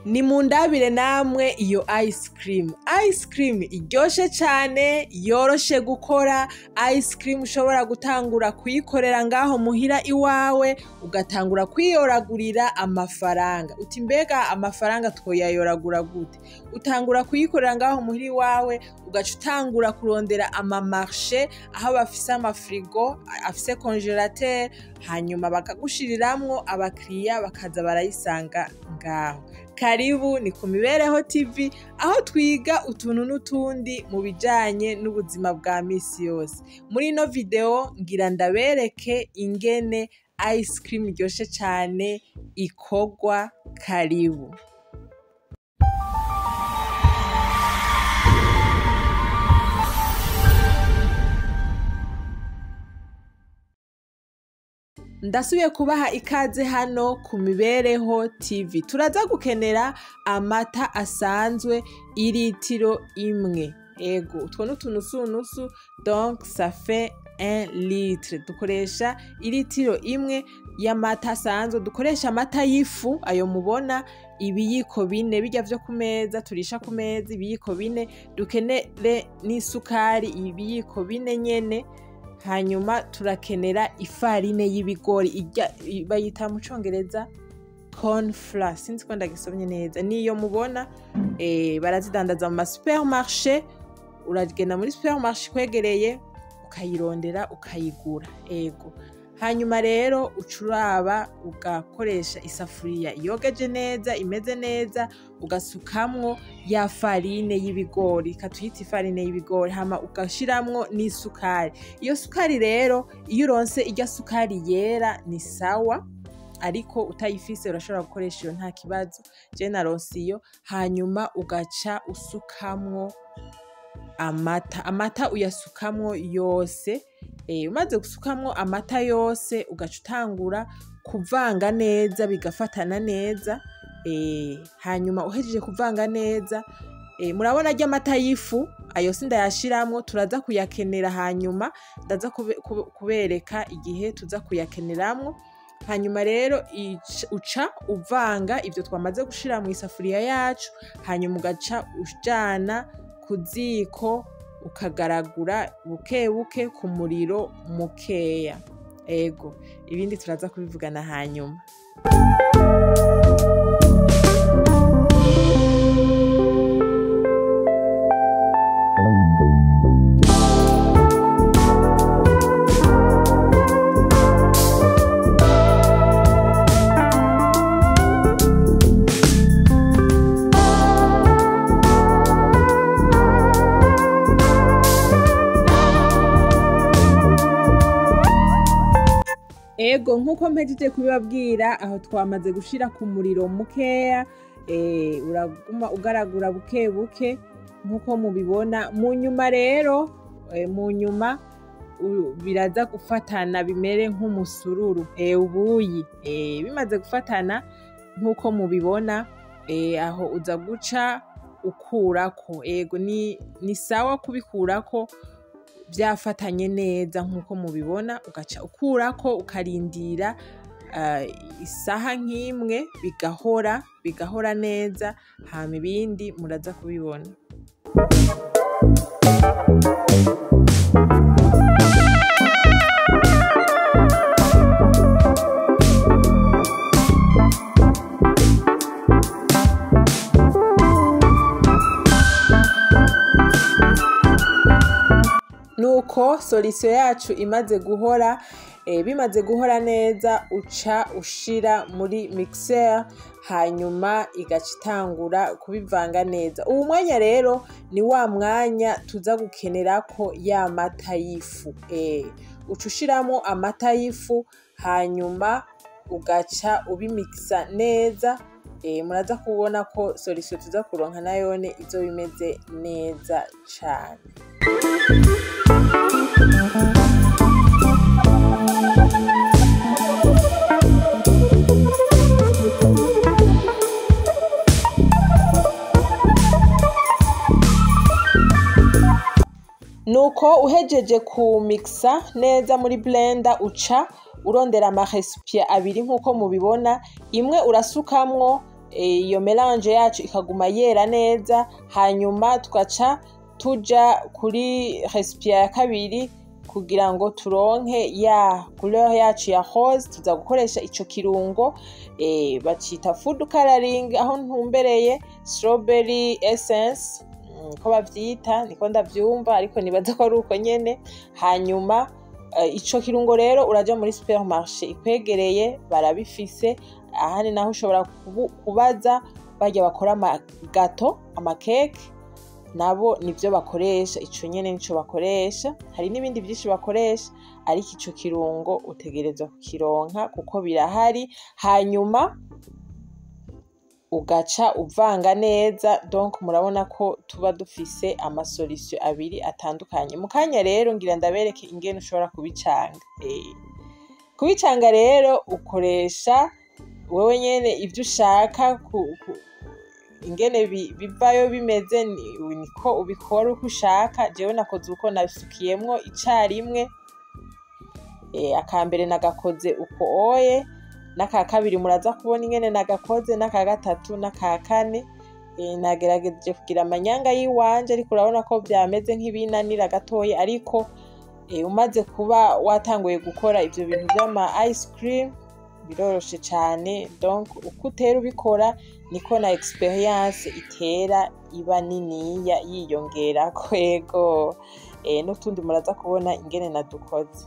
Nimundabire namwe iyo ice cream. Ice cream iryoshe cane, yoroshe gukora. Ice cream ushobora gutangura kuyikorera ngaho muhira iwawe, ugatangura kwiyoragurira amafaranga. Uti mbega amafaranga twoyayoragura gute? Utangura kuyikorera ngaho muhira iwawe, ugaca utangura kurondera ama marché aho bafise amafrigo afise congélateur, hanyuma bakagushiriramwo, abakiriya bakaza barayisanga ngaho. Karibu ni ku Mibereho TV, aho twiga utuntu n'utundi mu bijanye n'ubuzima bwa misi yose. Muri ino video ngira ndabereke ingene ice cream iryoshe cane ikorwa. Karibu. Ndasubiye kubaha ikaze hano ku Mibereho TV. Turaza gukenera amata asanzwe iritiro imwe. Ego, utwo n'utunusu, donc ça fait 1 litre. Dukoresha iritiro imwe y'amata asanzwe, dukoresha amata y'ifu ayo mubona, ibiyiko bine bijya vyo ku meza turisha ku meza, ibiyiko bine. Dukenere n'isukari ibiyiko bine nyene. Hanyuma turakenera ifarine y'ibigori, irya bayita mu congereza corn flour, sinzi ko ndagisomye neza, niyo mubona barazidandaza mu ma supermarché. Uragenda muri supermarché kwegereye ukayirondera ukayigura. Ego, hanyuma rero ucuraba ugakoresha isafuriya yogeje neza imeze neza, ugasukamwo ya farine y'ibigori, katuyita ifarine y'ibigori, hama ugashiramwo n'isukari. Iyo sukari rero iyo uronse irya sukari yera ni sawa, ariko utayifise urashobora gukoresha iyo nta kibazo. Je naronse iyo. Hanyuma ugaca usukamwo amata, amata uyasukamwo yose. Umaze gusukamwo amata yose ugaca utangura kuvanga neza bigafatana neza. Hanyuma uhejeje kuvanga neza, murabona arya amata y'ifu ayo sindayashiramwo, turaza kuyakenera. Hanyuma ndaza kubereka igihe tuza kuyakeneramwo. Hanyuma rero uca uvanga ivyo twamaze gushira mu isafuriya yacu, hanyuma ugaca ujana ku ziko ukagaragura buke buke ku muriro mukeya. Ego, ibindi turaza kubivugana hanyuma. Ego, nkuko mpejeje kubibabwira, aho twamaze gushira ku muriro mukeya, uraguma ugaragura buke buke nkuko mubibona. Mu nyuma rero, mu nyuma biraza gufatana bimere nk'umusururu, ubuyi. Bimaze gufatana nkuko mubibona, aho uza guca ukurako. Ego, ni sawa kubikurako vyafatanye neza nkuko mubibona, ugaca ukurako ukarindira isaha nk'imwe bigahora neza, hama ibindi muraza kubibona. Nuko solution yacu imaze guhora, bimaze guhora neza, uca ushira muri mixer, hanyuma igaca itangura kubivanga neza. Uwu mwanya rero ni wa mwanya tuza gukenerako ya mata y'ifu. Uca ushiramwo amata y'ifu, hanyuma ugaca ubimixa neza. Muraza kubona ko solution tuza kuronka nayone izoba imeze neza cane. Nuko Nuko uhejeje kumixa neza muri blender, uca urondera ama récipients abiri nkuko mubibona. Imwe urasukamwo iyo mélange yacu ikaguma yera neza, hanyuma tugaca tuja kuri récipient ya kabiri kugira ngo turonke ya couleur yacu ya rose. Tuza gukoresha ico kirungo bacita food coloring, aho ntumbereye strawberry essence ko bavyita, niko ndavyumva, ariko nibaza ko ari uko nyene. Hanyuma ico kirungo rero uraja muri supermarché ikwegereye barabifise, ahandi naho ushobora kubaza barya bakora ama gâteaux, ama cakes, nabo nivyo bakoresha, ico nyene nico bakoresha. Hari n'ibindi vyinshi bakoresha, ariko ico kirungo utegerezwa kukironka kuko birahari. Hanyuma ugaca uvanga neza. Donc murabona ko tuba dufise ama solutions abiri atandukanye. Mu kanya rero ngira ndabereke ingene ushobora kubicanga. Kubicanga rero ukoresha wewe nyene ivyo ushaka ingene bivayo bimeze niko ubikora uko ushaka. Jewe nakoze uko nabisukiyemwo icarimwe. Akambere nagakoze uko oye, n'aka kabiri muraza kubona ingene nagakoze, n'aka gatatu, n'aka kane. Nagerageje kugira amanyanga yiwanje, ariko urabona ko vyameze nk'ibinanira gatoyi, ariko umaze kuba watanguye gukora ivyo bintu vy'ama ice cream biroroshe cane. Donc uko utera ubikora niko na expérience itera iba niniya yiyongerako. Ego, n'utundi muraza kubona ingene nadukoze.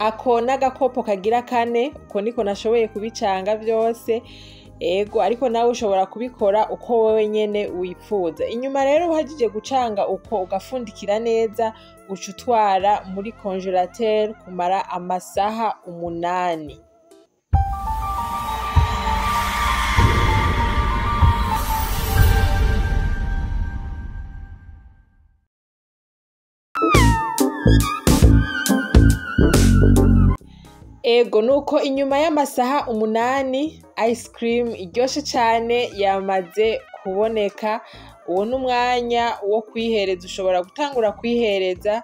Ako n'agakopo kagira kane. Uko niko nashoboye kubicanga vyose. Ego, ariko nawe ushobora kubikora uko wewe nyene wifuza. Inyuma rero uhejeje gucanga uko, ugafundikira neza, uca utwara muri congélateur kumara amasaha 8. Ego, nuko inyuma y'amasaha 8 ice cream iryoshe cane yamaze kuboneka. Uwo n'umwanya wo kwihereza, ushobora gutangura kwihereza,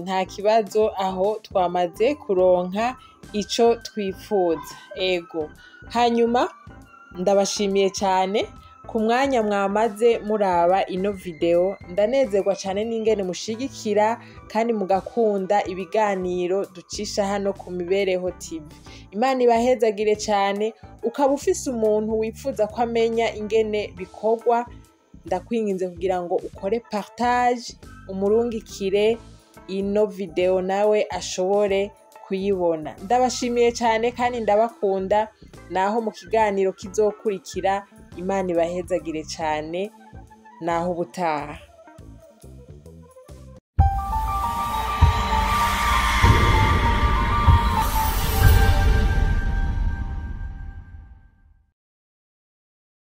nta kibazo, aho twamaze kuronka ico twifuza. Ego, hanyuma ndabashimiye cane ku mwanya mwamaze muraba ino video. Ndanezerwa cane n'ingene mushigikira kandi mugakunda ibiganiro ducisha hano ku Mibereho TV. Imana ibahezagire cane. Ukaba ufise umuntu wifuza ko amenya ingene bikorwa, ndakwinginze kugira ngo ukore partage, umurungikire ino video nawe ashobore kuyibona. Ndabashimiye cane kandi ndabakunda. Naho mu kiganiro kizokurikira, Imana ibahezagire cane. Naho ubutaha.